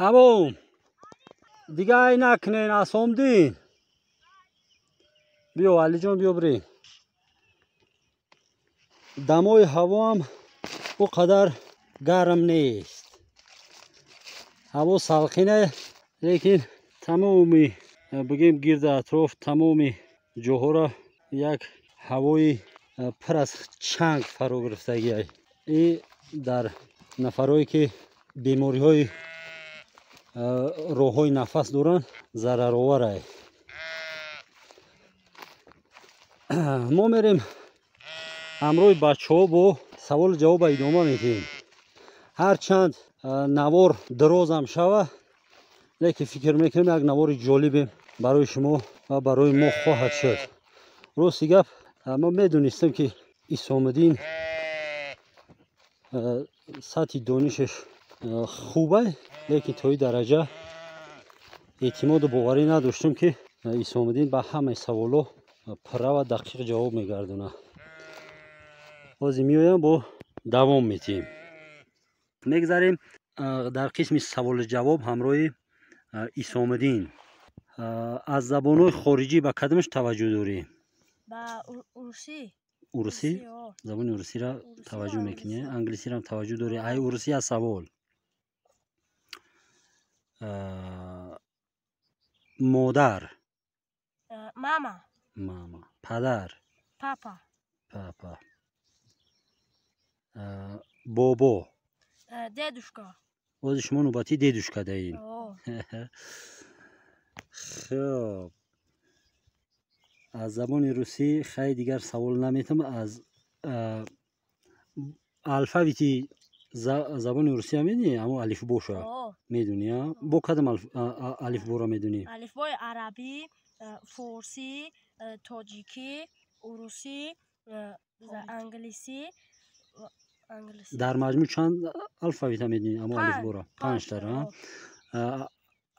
Тамом. Дига ай накунен, Асомдин. Биё, Алиҷон, биё бирем. Дамои ҳавоам о қадар гарм нест. Ҳаво салқине, лекин тамоми бигем гирди атроф, тамоми ҷоҳоро як ҳавои пур аз чанг фаро гирифтагиай. И дар нафарое ки бемориҳои роҳҳои нафас доранд, зарароварай. Мо мерем ҳамроҳи бачаҳо бо саволу ҷавоба идома медиҳем. Ҳарчанд навор дарозам шава, лекин фикр мекунем як навори ҷолибе барои шумо ва барои мо хоҳад шуд. Рости гап, мо медонистем ки Исомиддин сатҳи донишаш хубай, лекин то ин дараҷа эътимоду боварӣ надоштем ки Исомиддин ба ҳамаи саволҳо пурра ва дақиқ ҷавоб мегардонад. Ҳозир меоям, бо давом медиҳем. Мегзарем дар қисми саволу ҷавоб ҳамроҳи Исомиддин. Аз забонҳои хориҷӣ ба кадомаш таваҷҷӯҳ дорӣ? Ба урусӣ. Урусӣ? Забони урусиро таваҷҷӯҳ мекунӣ? Англисиро ҳам таваҷҷӯҳ дорӣ? Ай урусӣ аз савол. Модар. Мама. Мама. Падар. Папа. Папа. Бобо. Дедушка. Бози шумо нубати дедушка даин. Хуб. Аз забони русӣ хай дигар савол наметам. Аз алфавити забони русия медонӣ? Ҳамо алифбоша медонӣ? Бо кадом алифборо медонӣ? Алифбои арабӣ, форсӣ, тоҷикӣ, урусӣ, англисӣ. Дар маҷмӯъ чанд алфавита медонӣ? Ҳамо алифборо панҷтара.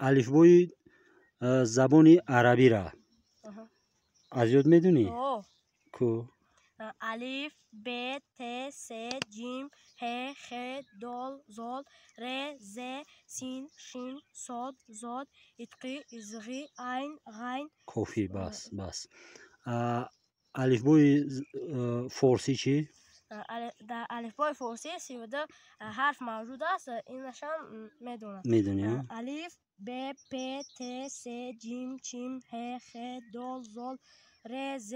Алифбои забони арабира аз ёд медонӣ? Ку? Алиф, Б, Т, С, Ҷим, Ҳ, Х, Дол, Зол, Р, З, Син, Шин, Сод, Зод, Итқи, Изғи, Айн, Ғайн. Кофӣ, бас, бас. Алифбои форсӣ чӣ? Дар алифбои форсӣ 32 ҳарф мавҷуд аст, инашам медонам. Медонӣ? Алиф, Б, П, Т, С, Ҷим, Чим, Ҳ, Х, Дол, Зол, Р, З,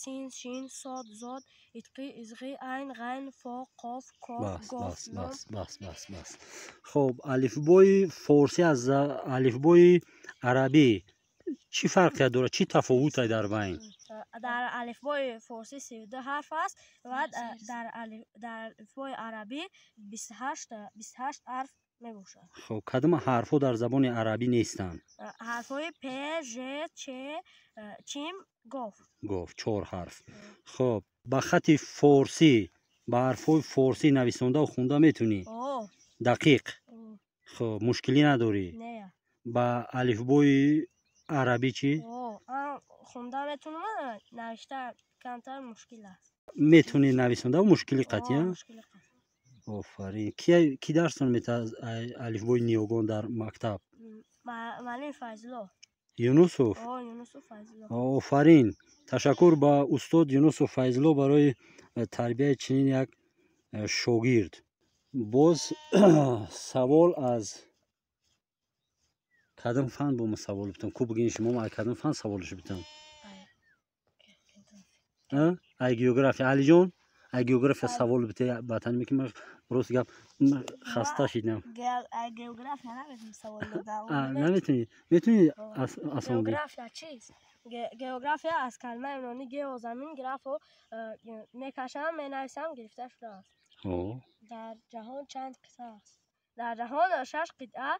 Син, Шин, Сод, Зод, Итқи, Изғи, Айн, Ғайн, Фо, Қоф, Коф, Гоф. Бас, бас, бас, бас. Хуб, алифбои форсӣ аз алифбои арабӣ чӣ фарқият дорад? Чӣ тафовуте дар байн? Дар алифбои форсӣ 32 ҳарф аст ва дар алифбои арабӣ 28 ҳарф мебошад. Хуб, кадом ҳарфҳо дар забони арабӣ нестанд? Ҳарфҳои П, Ж, Ч, Чим, Гоф. Гоф, 4 ҳарф. Хуб, ба хати форсӣ, ба ҳарфҳои форсӣ нависондаву хонда метавонӣ? Дақиқ? Хуб, мушкилӣ надорӣ? Не. Ба алифбои арабӣ чӣ? Хонда метавонам, навишта камтар мушкил аст. Метавонӣ нависонда, мушкили қатъӣ? Офарин. Ки дарстон метавад алифбои ниёгон дар мактаб? Муаллим Файзулло. Юнусов? Юнусов Файзулло. Офарин. Ташаккур ба устод Юнусов Файзулло барои тарбияи чунин як шогирд. Боз савол аз кадом фан бо мо савол битам? Ку бигин шумо ай кадом фан саволш битам? Ай география. Алиҷон, ай география савол бите батани меки ман рост гап хаста шидам. Ай география наметунам савол додам. Наметунӣ? Метунӣ асон? География чист? География аз калимаи юнонӣ гео замин, графо мекашам, менависам гирифта шудааст. Дар ҷаҳон чанд қитъа аст? Дар ҷаҳон 6 қитъа,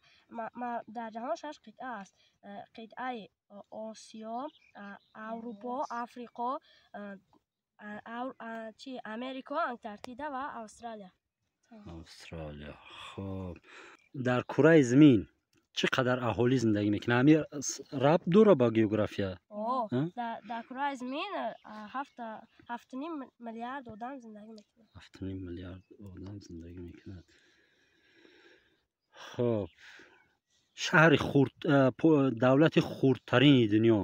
дар ҷаҳон 6 қитъа аст. Қитъаи Осиё, Аврупо, Африқо, Америко, Антарктида ва Австралия. Австралия. Хуб, дар кураи замин чӣ қадар аҳолӣ зиндагӣ мекунад? Ҳамин рабт дорад ба география? Дар кураи замин 7,5 миллиард одам зиндагӣ мекунад. 7,5 миллиард одам зиндагӣ мекунад. Хоб, шаҳри хурд, давлати хурдтарини дунё?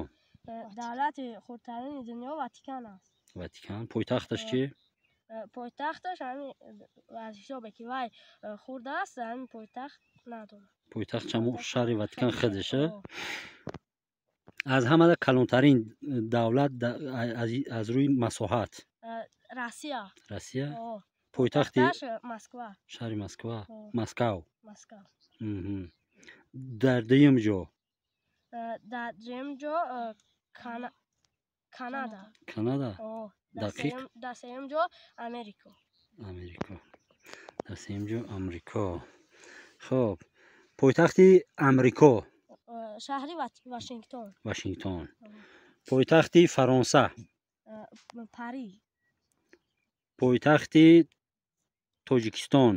Давлати хурдтарини дунё Ватикан аст. Ватикан. Пойтахташ чи? Пойтахташ ҳамин, аз ҳисобе ки вай хурд аст, ҳамин пойтахт надорад. Пойтахт ҳамун шаҳри Ватикан худаш. Аз ҳамада калонтарин давлат аз рӯи масоҳат? Россия. Россия. Пойтахти? Москва. Шаҳри Москва, Москав. Дар дуюм ҷо? Дар дуюм ҷо Канада. Канада. Дақиқ? Дар сеюм ҷо Америко. Америко. Дар сеюм ҷо Амрико. Хоб, пойтахти Амрико? Шаҳри Вашингтон. Вашингтон. Пойтахти Фаронса? Париж. Пойтахти Тоҷикистон?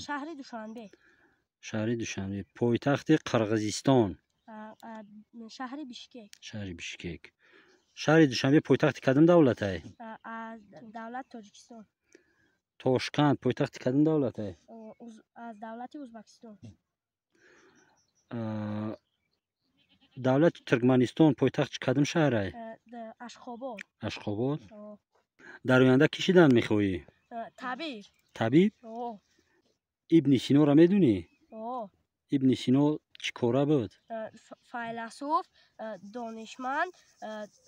Шаҳри Душанбе. Шаҳри Душанбе. Пойтахти Қирғизистон? Шаҳри Бишкек. Шаҳри Бишкек. Шаҳри Душанбе пойтахти кадом давлатай? Давлати Тоҷикистон. Тошканд пойтахти кадом давлатай? Аз давлати Ӯзбекистон. Давлати Туркманистон пойтахти кадом шаҳрай? Ашхобод. Ашхобод. Дар оянда кӣ шидан мехоҳӣ? Табиб. Табиб? Ибни Синоро медунӣ? Ибни Сино чӣ кора буд? Файласуф, донишманд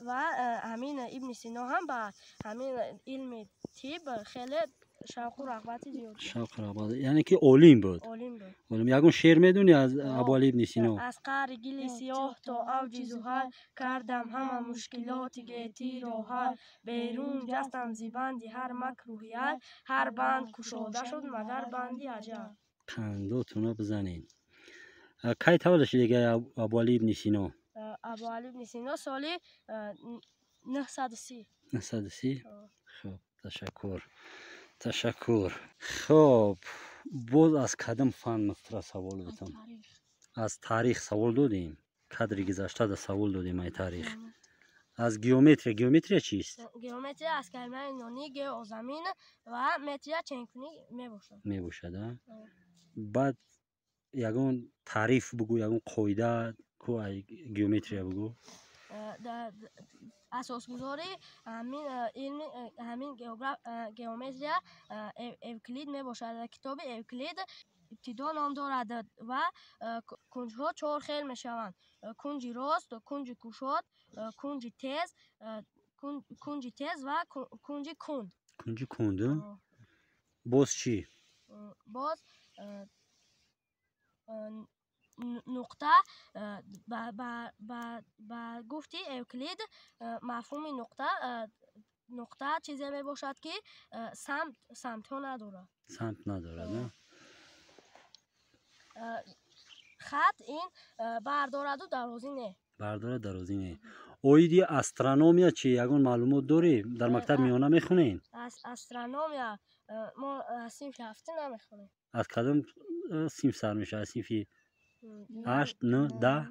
ва ҳамин Ибни Сино ҳам ба ҳамин илми тиб хеле шавқу рағбати зиёд. Шавқу рағбат, яъне ки олим буд. Олим буд. Олим. Ягон шеър медунӣ аз Абуали ибни Сино? Аз қаъри гили сиёҳ то авҷи зуҳал, кардам ҳама мушкилоти гетиро ҳал, берун ҷастам зи банди ҳар макрӯҳият, ҳар банд кушода шуд магар банди аҷал. Қандотуна бизанед. Кай таваллуд шудега Абуали ибни Сино? Абуали ибни Сино соли 930. 930? Хоб, ташаккур. Ташаккур. Хоб, боз аз кадом фан муфтра савол бутам? Аз таърих савол додем. Кадри гузаштада савол додем ай таърих. Аз геометрия. Геометрия чист? Геометрия аз калимаи юнонӣ гео замин ва метрия ченкунӣ мебошад. Мебошад, а? Баъд ягон таъриф бугӯ, ягон қоида ку ай геометрия бугӯ. Асосгузори ҳамин илми, ҳамин геометрия Эвклид мебошад. Китоби Эвклид ибтидо ном дорад ва кунҷҳо чор хел мешаванд: кунҷи рост, кунҷи кушод, кунҷи тез ва кунҷи кунд. Кунҷи кунд. Боз чӣ? Боз нуқта. Ба гуфти Эвклид, мафҳуми нуқта, нуқта чизе мебошад, ки самтҳо надорад. Самт надорад. Хат ин бардораду дарозӣ не. Бардорад, дарозӣ не. Оиди астрономия чӣ, ягон маълумот дорӣ? Дар мактаби миёна мехонед? Астрономия мо аз синфи ҳафтӣ намехонем. Аз кадом синф сар мешавад? Аз синфи ҳашт, нӯ, 10?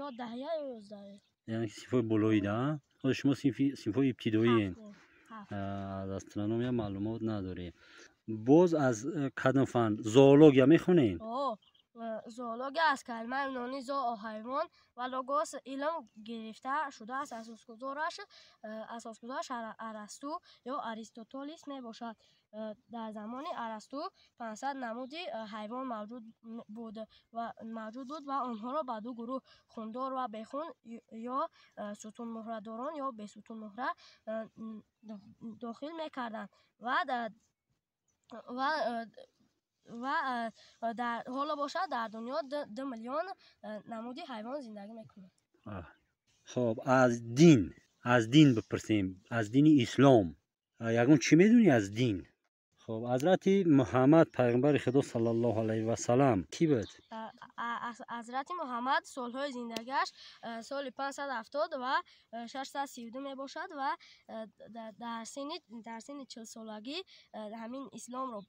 Ё даҳя, ё 11. Яъне ки синфҳои болоида. Ҳозир шумо синфҳои ибтидоиен, аз астрономия маълумот надорӣ. Боз аз кадом фан? Зоология мехонед? Зоология аз калимаи юнонӣ зоо ҳайвон ва логос илм гирифта шудааст. Асосгузораш Арасту ё Аристотелис мебошад. Дар замони Арасту 500 намуди ҳайвон мавҷуд буд ва онҳоро ба ду гурӯҳ, хундор ва бехун ё сутунмуҳрадорон ё бесутунмуҳра дохил мекарданд ва ҳоло бошад, дар дунё 2 миллион намуди ҳайвон зиндагӣ мекунад. Хоб, аз дин бипурсем, аз дини ислом ягон чӣ медонӣ аз дин? Хоб, ҳазрати Муҳаммад, пайғамбари Худо саллаллоҳу алайҳи васалам, кӣ буд? Ҳазрати Муҳаммад солҳои зиндагиаш соли 570 ва 632 мебошад ва дар синни 40-солагӣ ҳамин исломро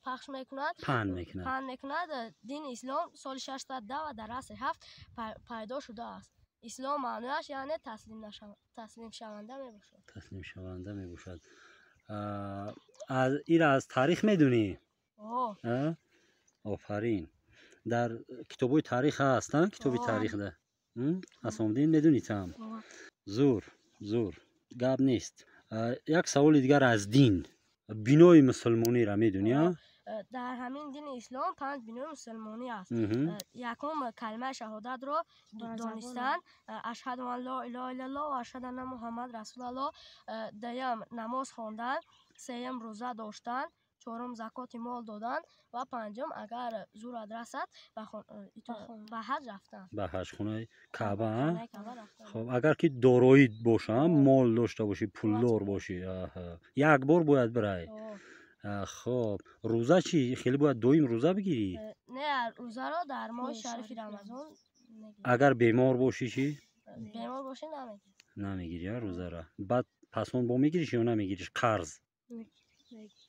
пахш мекунад. Паҳн мекунад. Паҳн мекунад. Дини ислом соли 610 ва дар асри ҳафт пайдо шудааст. Ислом маънояш яъне таслимшаванда мебошад. Таслимшаванда мебошад. Ира аз таърих медонӣ? Офарин. Дар китобҳои таърих ҳаст, китоби таърихда. Асомиддин, медонӣ там? Зур, зур, гап нест. Як саволи дигар аз дин. Бинои мусулмониро медонӣ? Дар ҳамин дини ислом панҷ бинои мусулмонӣ аст. Якум, калимаи шаҳодатро донистан: ашҳаду ан ло илоҳа иллаллоҳ ва ашҳаду анна Муҳаммад расулаллоҳ. Дуюм, намоз хондан. Сеюм, рӯза доштан. Чорум, закоти мол додан ва панҷум, агар зурат расад, ба ҳаҷ рафтан. Ба ҳаҷ, хонаи Каъба. Хоб, агар ки дороӣ боша, мол дошта бошӣ, пулдор бошӣ, як бор бояд бирай. Хоб, рӯза чӣ? Хеле бояд доим рӯза бигирӣ? Не, рӯзаро дар моҳи шарифи Рамазон. Агар бемор бошӣ чӣ? Бемор бошӣ, намегирӣ. Намегирӣ рӯзара. Баъд пас он бо мегириш ё намегириш? Қарз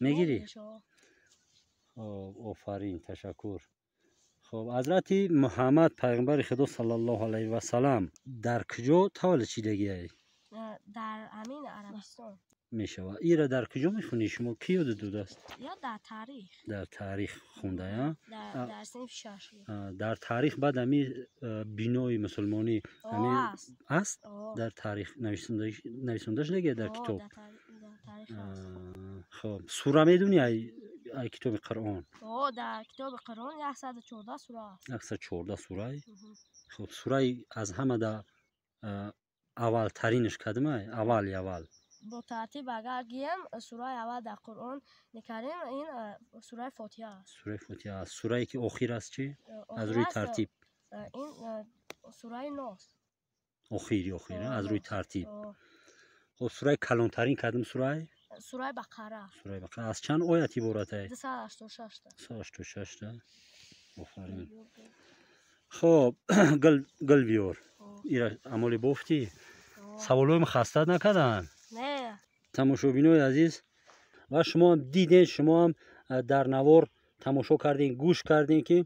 мегирӣ? Хоб, офарин, ташаккур. Хоб, ҳазрати Муҳаммад, пайғамбари Худо саллаллоҳу алайҳи васалам, дар куҷо таваллуд шидагиай? Дар ҳамин Арабистон. Мешавад. Ира дар куҷо мехонӣ шумо? Кӣ ёдат додааст? Ё дар таърих. Дар таърих хондая? Дар синфи шашум. Дар таърих баъд ҳами бинои мусулмонӣ аст? Дар таърих нависонда шудагия дар китоб? Хоб, сура медонӣ ай китоби Қуръон? Дар китоби Қуръон 114 сура аст. 114 сурай. Хоб, сураи аз ҳамада аввалтаринаш кадомай? Аввали аввал. Бо тартиб агар гием, сураи аввал дар Қуръони Карим ин сураи Фотиҳа аст. Сураи Фотиҳа аст. Сурае ки охир аст чӣ, аз рӯи тартиб? Ин сураи Нос. Охири охир аз рӯи тартиб. Хоб, сураи калонтарин кадом сурай? Сураи Бақара. Сураи Бақара аз чанд оят иборатай? 286-та. 286-та. Офарин. Хоб, гул, гул биёр. Ира амоли бофтӣ. Саволҳоим хастат накарданд? Не. Тамошобинои азиз, ва шумоам диден, шумоам дар навор тамошо кардем, гӯш кардем, ки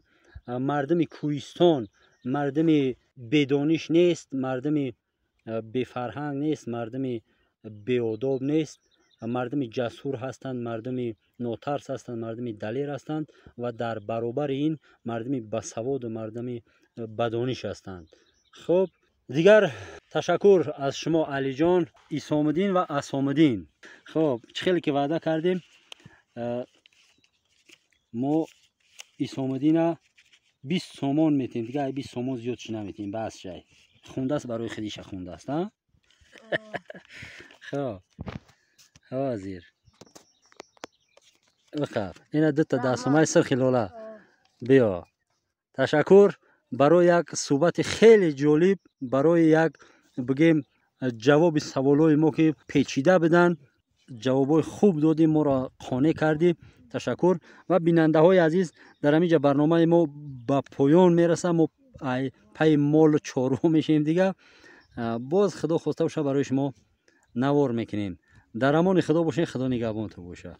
мардуми кӯҳистон мардуми бедониш нест, мардуми бефарҳанг нест, мардуми беодоб нест, мардуми ҷасур ҳастанд, мардуми нотарс ҳастанд, мардуми далер ҳастанд ва дар баробари ин мардуми басаводу мардуми бадониш ҳастанд. Хуб, дигар ташаккур аз шумо, Алиҷон, Исомиддин ва Асомиддин. Хуб, чӣ хеле ки ваъда кардем, мо Исомиддина 20 сомон метем. Дигар ай 20 сомон зиёд чи наметем. Бас шай, хундааст, барои худиша хундааст. Хоб, ҳозир биқаб, ина дута дастсомаи сирхи лола биё. Ташаккур барои як суҳбати хеле ҷолиб, барои як бигем ҷавоби саволҳои мо, ки печида буданд, ҷавобҳои хуб додӣ, моро қонеъ кардӣ. Ташаккур. Ва бинандаҳои азиз, дар ҳамин ҷа барномаи мо ба поён мерасад. Мо пайи молу чорво мешавем. Дига боз, Худо хоста боша, барои шумо навор мекунем. Дар амони Худо бошед, Худо нигаҳбонтон бошад.